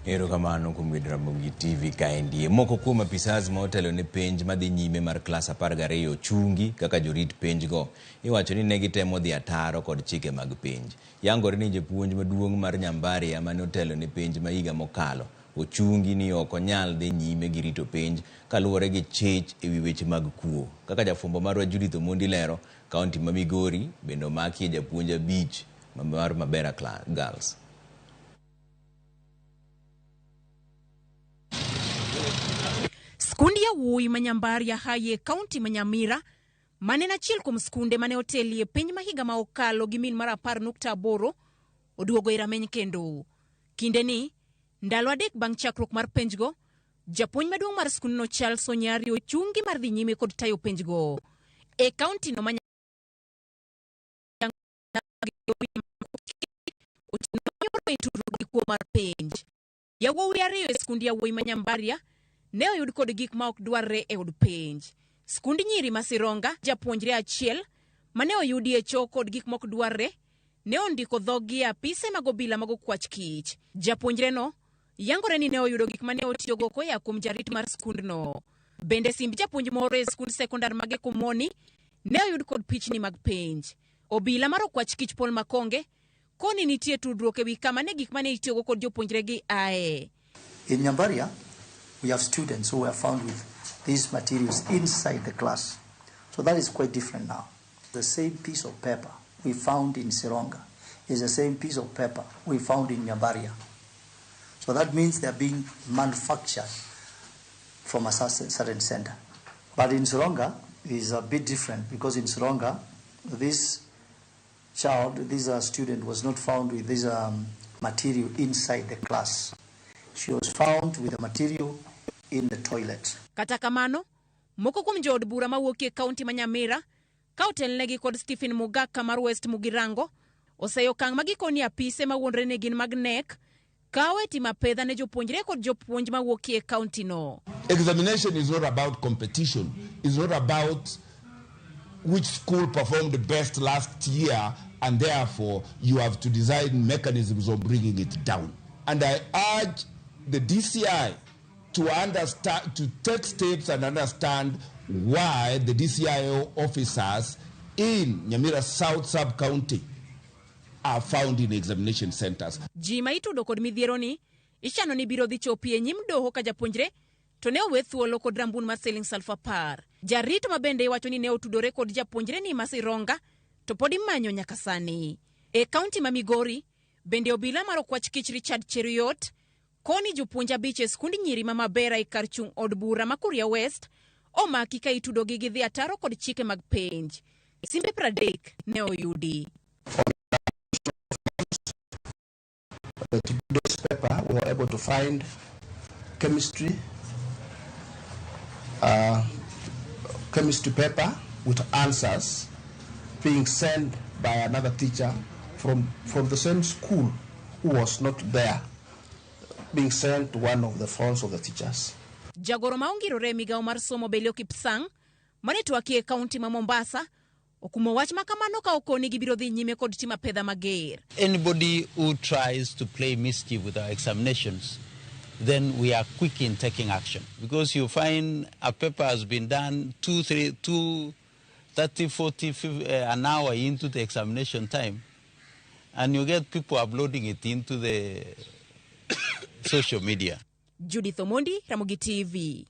Erokamano kuom bedo Ramogi TV kaendi. Moko kuom apisas ma otelo ne penj madhi nyime mar klas 12 ochungi kaka jorit penjgo. Iwacho ni ne gitemo dhi ataro kod chike mag penj. Yangore ni japuonj maduong' mar Nyambaria mane otelo ne penj ma higa mokalo ochungi ni ok onyal dhi nyime gi rito penj kaluwore gi chich ewi weche mag kuo. Kaka jafwambo marwa Judith Omondi lero, kaunti ma Migori bende omakie japuonj abich mar Mabera Girls. Skund yawuoyi ma Nyambaria High e kaunti ma Nyamira mane en achiel kuom skunde mane otelie piny ma higa ma okalo gi min mar 10.8 oduogo e rameny kendo. Kindeni, ndalo adek bang' chakruok mar penjgo, japuonj maduong' mar skundno Charles Onyari ochungi mar dhi nyime kod tayo penjgo e kaunti no ma tudruok gi kuo mar penj. Yawuowi ariyo e skund yawuoyi ma Nyambaria ne oyud kod gik ma ok dwarre e od penj. Skund nyiri ma Sironga, japuonjre achiel mane oyudi e choo kod gik mok dwarre ne ondiko dhoggi e apise mag obila mag okwach kich. Japuonjreno yangore ni ne oyudo gik mane otiyogo koya kuom jarit mar skundno. Bende simb japuonj moro e skund sekondar ma Gekumoni ne oyud kod pichni mag penj. Obila mar okwach kich Paul Makonge koni nitie tudruok ewi kama ne gik mane itiyogo kod jopuonjregi ae. In Nyambaria, we have students who were found with these materials inside the class. So that is quite different now. The same piece of paper we found in Sironga is the same piece of paper we found in Nyambaria. So that means they are being manufactured from a certain center. But in Sironga is a bit different, because in Sironga, this child, this student was not found with this material inside the class. She was found with the material in the toilet. Kata kamano, moko kuom jood bura mawuok e kaunti ma Nyamira ka otelnegi kod Stephen Mugaka mar West Mugirango oseyo okang' ma gikoni apise mawuondre ni gin mag KNEC kawo e timo apedha ne jopuonjre kod jopuonj mawuok e kaunti no. Examination is not about competition. It's not about which school performed best last year, and therefore you have to design mechanisms of bringing it down. And I urge the DCI to understand, to take steps and understand why the DCIO officers in Nyamira South Sub-County are found in examination centers. Ji ma itudo kod midhiero ni ichano ni biro dhi chopi e nyim doho ka japuonjre to ne owe thuolo kod rambun mar siling 10,000. Jarit ma bende iwacho ni ne otudore kod japuonjre ni ma Sironga to pod imanyo nyaka sani. E kaunti ma Migori bende obila mar okwach kich Richard Cheruiyot koni jopuonj abich e skund nyiri ma Mabera e kar chung' od bura ma Kuria West omaki ka itudogi gi dhi ataro kod chike mag penj. Simbe 30 ne oyudi. Today's paper, we were able to find chemistry paper with answers being sent by another teacher from the same school who was not there, being sent to one of the phones of the teachers. Jagoro ma ongirore e migawo mar somo Belio Kipsang mane twakie e kaunti ma Mombasa okumo wach ma kamano ka okoni gibiro dhi nyime kod timo apedha mager. Anybody who tries to play mischief with our examinations, then we are quick in taking action, because you find a paper has been done 2, 3, 2, 30, 40, 50, an hour into the examination time, and you get people uploading it into the social media. Judith Omondi, Ramogi TV.